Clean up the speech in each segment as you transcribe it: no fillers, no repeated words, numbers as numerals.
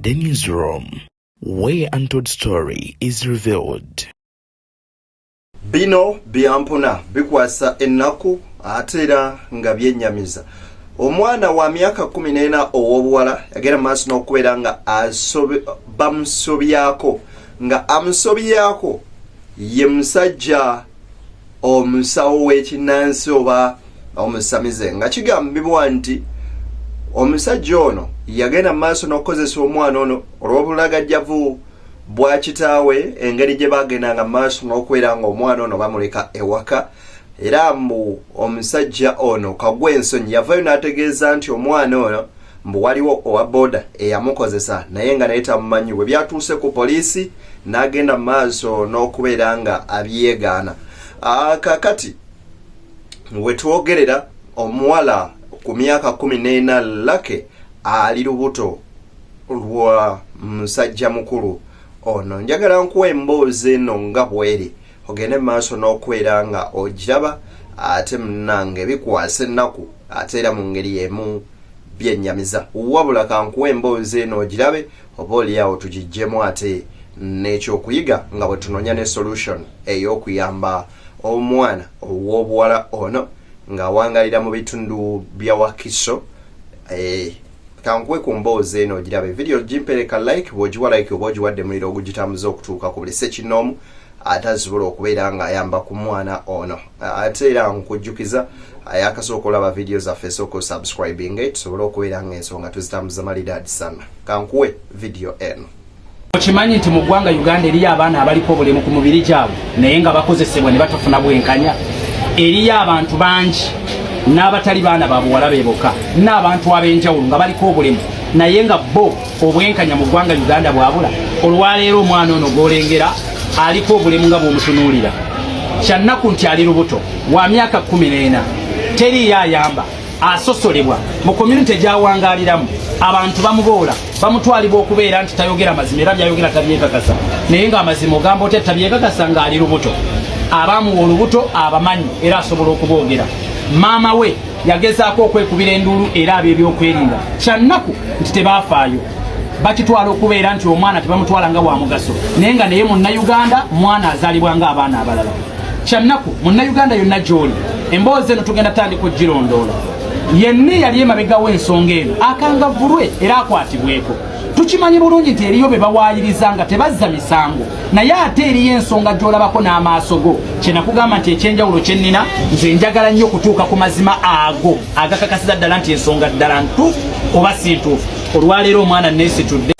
The Newsroom, where untold story is revealed. Bino byampuna bikwasa ennaku ate era nga byennyamiza. Omwana wa myaka 14 ow'obuwala yagenda mu maaso n'okubeera nga bamusobyako, nga amusobyako ye musajja omusawo w'ekinnansi oba omusamize, nga kigambibwa nti omusajja ono yagenda mu maaso n'okukozesa omwana ono olw'obulagajjavu bwa kitaawe, engeri gye bagendanga mu maaso n'okubeera nga omwana ono bamuleka ewaka. Era mbu omusajja ono kagwa ensonyi yavayo n'ategeeza nti omwana ono mbu waliwo owa boda eyamukozesa, naye nga naye tamumanyi. Bwe byatuuse ku poliisi, n'agenda mu maaso n'okubeera nga abyegaana. Kakati wetwogerera, omuwala ku myaka 14 Lake ali lubuto lwa musajja mukulu ono. Njagala nkuwa emboozi eno nga bweri, ogende maaso n'okubeera nga ogiraba, ate munange bikwasa ennaku, ate era mu ngeri emu byennyamiza. Wabula kankuwa emboozi eno ogirabe, oba oliawo tugijjemu ate n'ekyokuyiga nga bwe tunoonya ne solution ey'okuyamba omwana ow'obuwala ono ng'awangalira mu bitundu bya Wakiso. Kankuwe ku mboozi eno ogirabe. Video gimpereka like, bw'ogiwa like oba ogiwadde muliro ogugitambuza okutuuka ku buli ssekinnoomu ate asobola okubeera ng'ayamba ku mwana ono. Ate era nkujjukiza, ayakasooka olaba video zaffe, esooka osubscribing tusobole okubeera ng'ensonga tuzitambuza malidaadi sana. Kankuwe video eno. Okimanyi nti mu ggwanga Uganda eriyo abaana abaliko obulemu ku mubiri gyabwe, naye nga bakozesebwa ne batafuna bwenkanya? Eriyo abantu bangi n'abatali baana ba buwala be bokka, n'abantu ab'enjawulo nga baliko obulemu, naye nga bo obwenkanya mu ggwanga Uganda bwabula. Olwaleero omwana ono gw'olengera aliko obulemu nga bw'omutunuulira, kyannaku nti ali lubuto, wa myaka 14, teriiyo ayamba, asosolebwa mu community gy'awangaaliramu. Abantu bamuboola, bamutwalibwa okubeera nti tayogera mazima, era byayogera tabyekakasa, naye ng'amazima ogamba otya tabyekakasa ng'ali lubuto? Abamuwa olubuto abamanyi era asobola okuboogera. Maama we yagezaako okwekubira enduulu era ab'ebyokwerinda, kyannaku nti tebaafaayo. Bakitwala okubeera nti omwana tebamutwala nga wa mugaso, naye nga naye Munnayuganda, mwana azaalibwa nga abaana abalala. Kyannaku. Munnayuganda yonna gy'oli, emboozi eno tugenda tandika ogirondoola. Yenna eyali emabega w'ensonga eno akangavvulwe era akwatibweko. Tukimanyi bulungi nti eriyo be bawaayiriza nga tebazza misango, naye ate eriyo ensonga gy'olabako n'amaaso go. Kyenakugamba nti ekyenjawulo kyennina, nze njagala nnyo okutuuka ku mazima ago agakakasiza ddala nti ensonga ddala ntuufu oba si ntuufu. Olwaleero omwana neesitudde.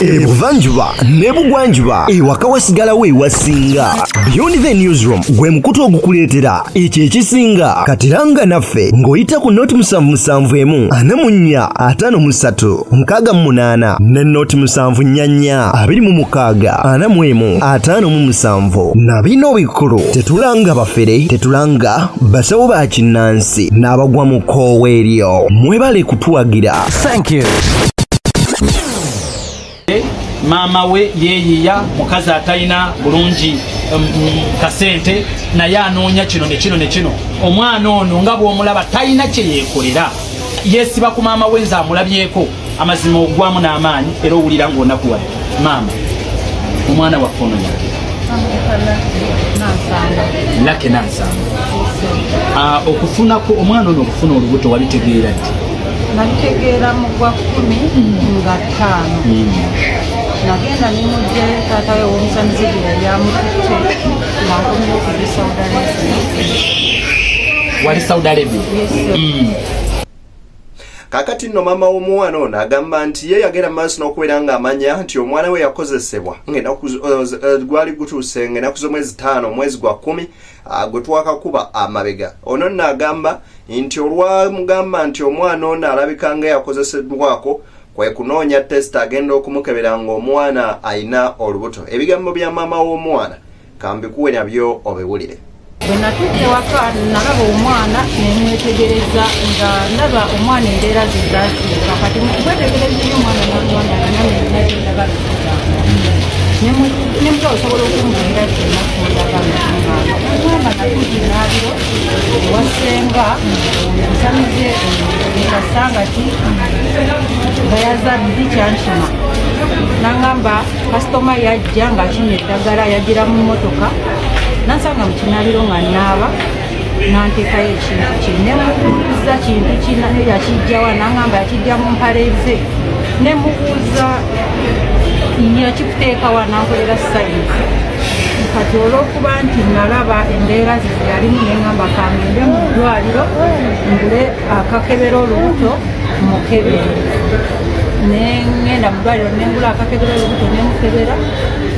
Ebuvanjuba n'ebugwanjuba, ewaka wasigalawo ewasinga. Beyond the Newsroom gwe mukutu ogukuleetera ekyo ekisinga. Katiranga naffe ng'oyita ku 077 44 53 68 ne 074 26 41 57. Na bino bikulu: tetulanga bafere, tetulanga basawo ba kinnansi n'abagwa mu kkoowa eryo. Mwebale kutuwagira. Thank you. Maama we yeeyiya, mukazi atalina bulungi kasente, naye anoonya kino ne kino ne kino. Omwana ono nga bw'omulaba talina kye yeekolera, yeesiba ku maama we. Nze amulabyeko, amazima ogwamu n'amaanyi era owulira ng'onakuwadde. Maama, omwana waffe ono yake Lake Nansamba. Okufunako omwana ono, okufuna olubuto wabitegeera ddi? Nabitegeera mu gwa 15. Nagenda nemugjayo taata we w'omusamize gye yali amututte nga nkomyewo kuva e Saudi Arabia. Wali Saudi Arabia? Yes, sir. Kakati nno maama w'omuwana ono agamba nti ye yagenda mu maaso n'okubeera ng'amanya nti omwana we yakozesebwa ng'ennaku gwali gutuuse ng'ennaku z'omwezi 5, omwezi gwa 10 gwe twakakuba amabega. Ono nno agamba nti olwamugamba nti omwana ono alabika nga yakozesebwako, kwe kunoonya test, agenda okumukebera ng'omwana ayina olubuto. Ebigambo bya maama w'omwana kambikuwe nabyo obiwulire. Bwe natuuka ewaka, nalaba omwana nemwetegereza, nga ndaba omwana embeera ze zakyuka. Kati mukwetegereza nnyo omwana, nagamba nga nange nina kyendagala okugamba. Nemuta osobola okumbuulira kyonna kyondagala okugamba? Omwana natuuka enaabiro ewasenga omusamize ekasanga ki Gayaza ddi kyankima. Nangamba kasitoma yajja ng'akimye eddagala, yagira mu mmotoka, nansanga mu kinaabiro nga naaba, nanteekayo ekintu kye. Nemubuuza kintu kina yakijjawa, nangamba yakijja mu mpale ze. Nemubuuza yakikuteekawa, nankolera sayinsi. Kati olw'okuba nti nalaba embeera ze zeyalimu, neŋamba kangende mu ddwaliro ngule akakebera olubuto mukebere. Nengenda mu ddwaliro nengula akakebera olubuto, nemukebera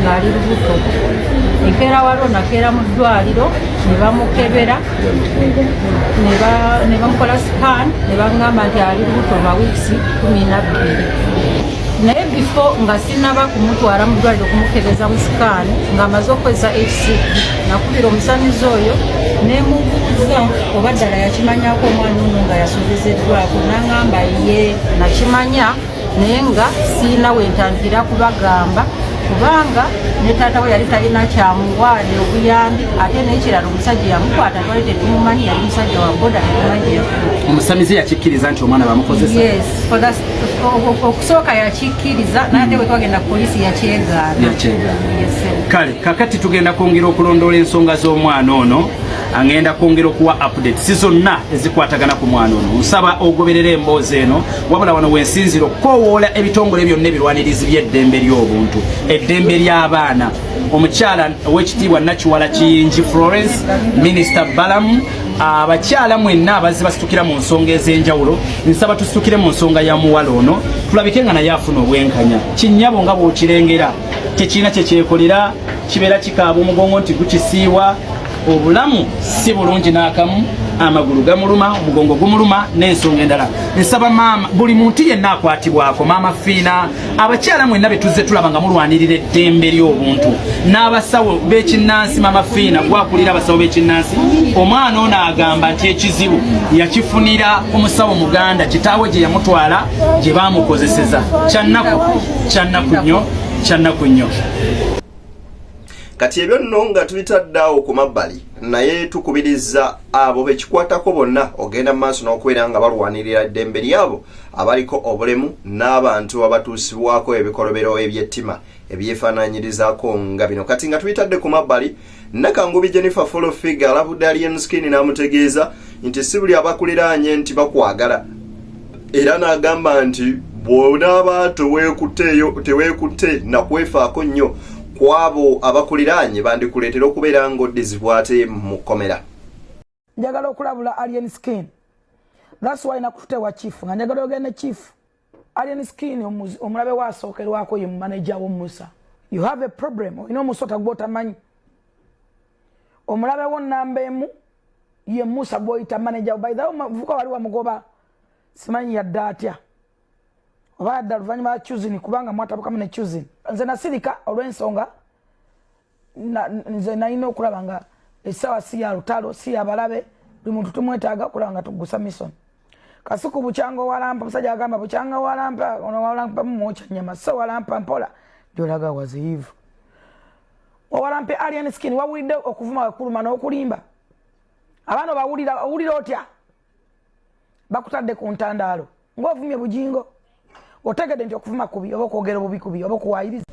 ng'ali lubuto. Enkeera waliwo nakeera mu ddwaliro ne bamukebera, ne bamukola scan, ne baŋŋamba nti ali lubuto lwa wiikisi 12. Naye before nga sinaba kumutwala mu ddwaliro kumukebeza mu scan, ng'amaze okukozesa HCG, nakubira omusamize oyo nemubuuza oba ddala yakimanyako omwana ono nga yasobezeddwako. N'aŋŋamba ye nakimanya, naye nga siina wentandikira kubagamba, kubanga ne taata we yali talina kyamuwaane obuyambi. Ate n'ekirala, omusajja yamukwata twali tetumumanyi, yali musajja wa boda, tetumanyi gye yafuna. Omusamize yakikkiriza nti omwana bamukozesa? Yes, okusooka yakikkiriza, naye ate bwe twagenda ku polisi yakyegaana. Yakyegaana. Yes, sir. Kale kakati tugenda kwongera okulondoola ensonga z'omwana ono. Angenda kwongera okuwa update si zonna ezikwatagana ku mwana ono. Nsaba ogoberera emboozi eno. Wabula wano wensinzira okukoowoola ebitongole byonna ebirwanirizi by'eddembe ly'obuntu, eddembe ly'abaana, omukyala owekitiibwa Nakiwala Kiyingi Florence, Minisita Balamu, abakyala mwenna abazze basitukira mu nsonga ez'enjawulo, nsaba tusitukire mu nsonga ya muwala ono, tulabike nga naye afuna obwenkanya. Kinnyabo nga bw'okirengera tekirina kyekyekolera, kibeera kikaaba omugongo nti gukisiiwa. Obulamu si bulungi n'akamu, amagulu gamuluma, omugongo gumuluma n'ensonga endala. Nsaba maama, buli muntu yenna akwatibwako, Maama Fiina, abakyala mwenna betuzze tulaba nga mulwanirira eddembe ly'obuntu, n'abasawo b'ekinnansi, Maama Fiina gwakulira abasawo b'ekinnansi. Omwana ono agamba nti ekizibu yakifunira ku musawo muganda kitaawe gye yamutwala gye baamukozeseza. Kyannaku, kyannaku nnyo, kyannaku nnyo. Kati ebyo nno nga tubitadde awo ku mabbali, naye tukubiriza abo bekikwatako bonna ogenda mu maaso n'okubeera nga balwanirira eddembe lyabo abaliko obulemu n'abantu abatuusibwako ebikolobero eby'ettima ebyefaananyirizaako nga bino. Kati nga tubitadde ku mabbali, Nakangubi Jennifer Full Figure alabudde Alien Skin n'amutegeeza nti si buli abakuliraanye nti bakwagala, era n'agamba nti bw'onaaba teweekutte nakwefaako nnyo ku abo abakuliraanye, bandikuleetera okubeera ng'oddizibwa ate mu kkomera. Njagala okulabula Alien Skin. That's why nakutute wa chief, nga njagala oyogere ne chief. Alien Skin, omulabe wasookerwako ye manager wo Musa. You have a problem, olina omusota gwotamanyi. Omulabe wo namba emu ye Musa gwoyita manager. By the way, muvuka wali wamugoba, simanyi yadde atya oba yadde oluvannyuma lwa Chuzini, kubanga mwatabukamu ne Chuzini. Nze nasirika olw'ensonga nze nalina okulaba nga essaawa si ya lutalo, si yabalabe. Buli muntu tumwetaaga okulaba nga tugusa mission. Kasuku bukyanga owalampa, omusajja agamba bukyanga walampa, ono walampa mumwokya nyama, so walampa mpola gyolaga waziivu. Owalampe Alien Skin, wawulidde okuvuma wekuluma n'okulimba abaana obawulira, owulira otya? Bakutadde ku ntandaalo ng'ovumye Bujingo. Otegedde nti okuvuma kubi, oba okwogera obubi kubi, oba okuwaayiriza.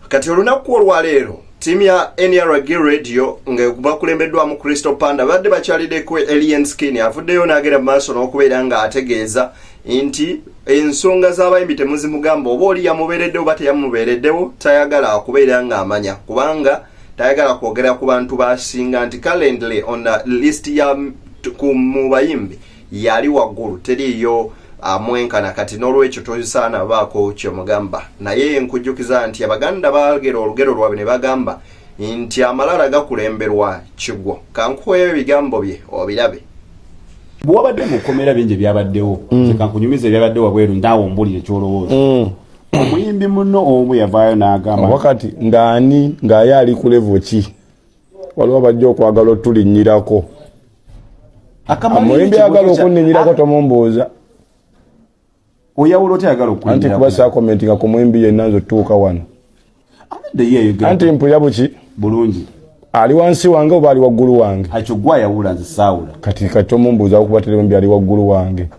Kati olunaku olwaleero ttiimu ya NRG Radio nga bakulembeddwamu Crystal Panda babadde bakyaliddeko Alien Skin. Avuddeyo n'agenda mu maaso n'okubeera ng'ategeeza nti ensonga z'abayimbi temuzimugamba, oba oli yamubeereddewo oba teyamubeereddewo, tayagala kubeera ng'amanya, kubanga tayagala kwogera ku bantu basinga, nti currently on the list ya ku mu bayimbi yali waggulu, teriiyo amwenkana. Kati n'olwekyo tosaana baako kyomugamba. Naye nkujjukiza nti Abaganda bagera olugero lwabwe ne bagamba nti amalala gakulemberwa kigwo. Kankuweyo ebigambo bye obirabe. Bwewabadde mu kkomera, bingi ebyabaddewo. Nze kankunyumiza ebyabadde wabweru, ndaawo ombulire kyolowooza. Omuyimbi muno omu yavaayo n'agamba Wakati ng'ani ng'aye ali ku level ki? Waliwo abajja okwagala otulinnyirako. Omuyimbi ayagala okunninyirako tomumbuuza. Oyawula otya ayagala Anti okulinnyirako? kuba saakomentinga ku muyimbi yenna nze otutuuka wano. Abadde ye ayogera. Anti mpulira buki? Bulungi. Ali wansi wange oba ali waggulu wange? Ekyo gwe ayawula, nze saawula. Kati tomumbuuza kuba teri muyimbi ali waggulu wange.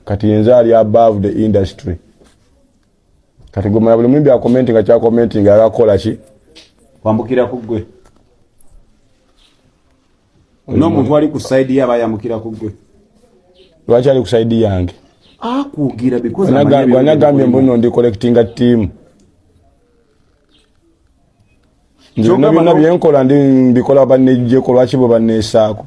Kati nze ali above the industry. Kati gomala buli muyimbi akomenti nga kyakomenti nga agakola ki? Kwambukira ku ggwe. N'omuntu ali ku side ye aba ayambukira ku ggwe. Lwaki ali ku side yange? Akugira because Gwanagambye mbuno ndi collectinga team. Nze byonna byonna byenkola ndi mbikola bannejjeko lwaki bo banneesaako?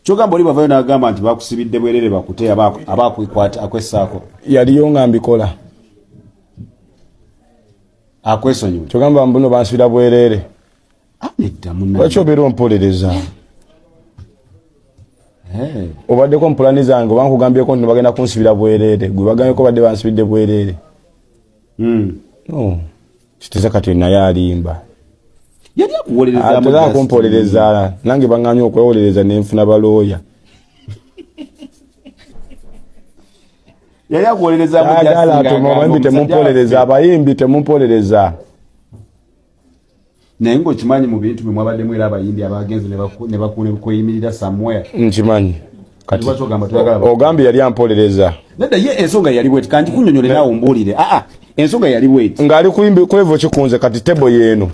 Kyogamba oli bavayo n'agamba nti bakusibidde bwerere bakute aba akwekwata akwessaako. Yaliyo nga mbikola. Akwesonyiwe. Kyogamba mbuno bansibira bwerere. Ah, nedda munange. Lwaki obeera ompolereza? Obaddeko mu pulani zange oba nkugambyeko nti bagenda kunsibira bwerere gwe bagambyeko badde bansibidde bwerere. No. Kiteza kati naye alimba. Yali akuwolereza. Atera akumpolereza nange banganye okwewolereza nenfuna balooya. Yali akuwolereza mu abayimbi temumpolereza abayimbi temumpolereza. Naye ng'okimanyi mu bintu bye mwabaddemu era abayimbi abagenze ne bakweyimirira somewhere. Nkimanyi. Kati lwaki ogamba toyagala? Ogambye yali ampolereza. Nedda ye ensonga yali bweti kanti kunyonyole naawe ombuulire. Aa ensonga yali bweti. Ng'ali kuyimbi ku level kikunze kati tebo yeeno.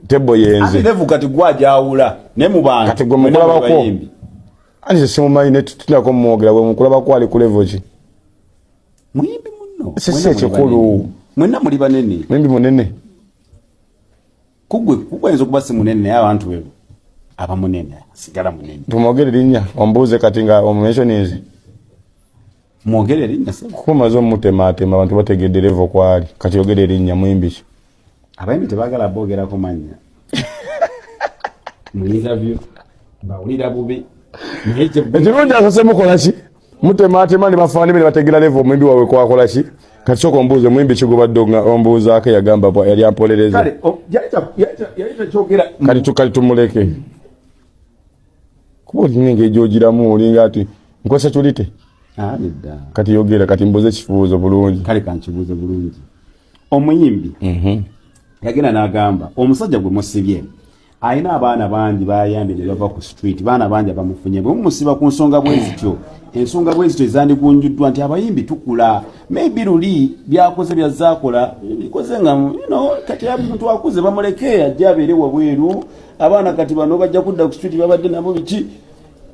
Tebo yenze. Ati level kati gwe ajawula ne mu bantu. Kati gwe mukulabako. Ani nze simumanyi ne tutinako mwogera bwe mukulabako ali ku level ki? Muyimbi munno. Sisi ekikulu. Mwenna muli banene. Muyimbi munene. Kugwe kugwe ayinza okuba si munene naye abantu be aba munene asigala munene. Tumwogere linnya ombuuze kati nga omumensioninze. Mwogere erinnya sebo. Kuba omaze omutemaatema abantu bategedde level kwali kati yogere erinnya muyimbi ki? Abayimbi tebaagala boogerako mannya mu interview bawulira bubi. Ekirungi asose mukola ki? Mutematema ne bafaani be ne bategera level omuyimbi waabwe kwakola ki? Kati sooka ombuuze omuyimbi ki gwobadde ombuuzaako eyagamba yali ampolereza. Kale, yali takyogera. Kati kati tumuleke. Kuba olina engeri gy'ogiramu olinga ati nkozesa kyulite. Ah, nedda. Kati yogera kati mbuuze ekibuuzo bulungi. Kale kankibuuze bulungi. Omuyimbi yagenda n'agamba omusajja gwe musibye alina abaana bangi bayambye ne bava ku street, baana bangi abamufunye bwe mumusiba ku nsonga bwe zityo, ensonga bwe zityo ezandigunjuddwa nti abayimbi tukula maybe luli byakoze byazaakola bikoze nga you know, kati omuntu akuze bamuleke ajje abeere wabweru, abaana kati bano bajja kudda ku street babadde nabo biki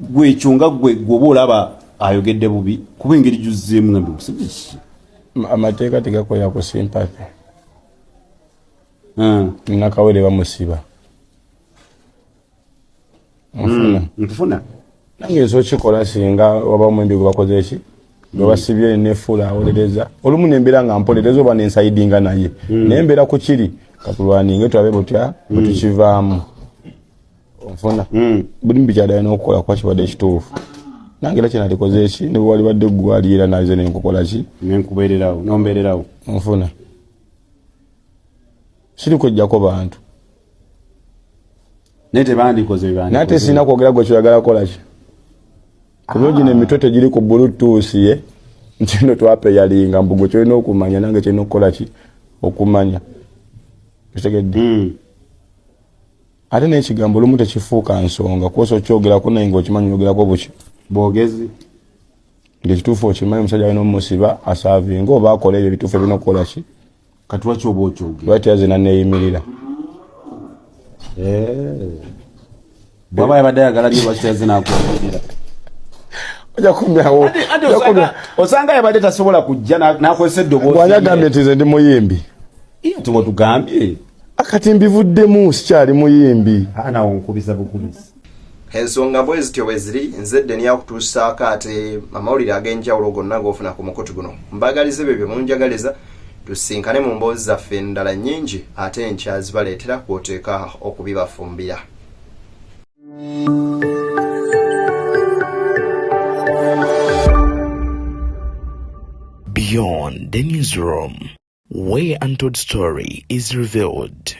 gwe ekyo nga gwe gwoba olaba ayogedde bubi kuba engeri gyuzzeemu nga mbimusajja kiki. Amateeka tegakolera ku sympathy. Nakawere bamusiba. Nfuna. Nfuna. Nange nsobola okukikola singa waba omuyimbi gwe bakoze ki? Gwe basibye nefuula awolereza. Olumu nembeera nga mpolereza oba nensayidinga naye. Naye mbeera ku kiri katulwaninge tulabe butya bwe tukivaamu. Onfuna. Buli mbi kyadala n'okukola kuba kibadde ekituufu. Nange era kyenalikoze ki? Ne bwe walibadde ggwe ali era naze ne nkukola ki? Ne nkubeererawo, n'ombeererawo. Onfuna. Siri kwejjako bantu. Naye tebandikoze bye bandikoze. Naye ate sirina kwogera gwe kyoyagala kukola ki? Kuba gino emitwe tegiri ku bulutuusi ye nti no twapeyalinga mbu gwe kyolina okumanya nange kyolina okukola ki? Okumanya. Okitegedde? Ate n'ekigambo olumu tekifuuka nsonga kuba osobola okukyogerako naye ng'okimanyi oyogerako buki? Bwogezi. Ng'ekituufu okimanyi omusajja alina omusiba asaavinga oba akola ebyo ebituufu ebirina okukola ki? Kati lwaki oba okyogera? Lwaki yaze naneeyimirira? Bw'aba yabadde ayagala nnyo lwaki teyazze n'akweyimirira? Ojja kumyawo. Ate osanga yabadde tasobola kujja n'akozesa eddoboozi. Bw'ani agambye nti nze ndi muyimbi? Iye tewatugambye. Akati mbivuddemu sikyali muyimbi. Nawe onkubiza bukubizi. Ensonga bwe zityo bwe ziri, nze Deni akutuusaako ate amawulire ag'enjawulo gonna g'ofuna ku mukutu guno. Mbagaliza ebyo bye munjagaliza, tusinkane mu mboozi zaffe endala nnyingi ate nkyazibaleetera kw'oteeka okubibafumbira. Beyond the Newsroom, where untold story is revealed.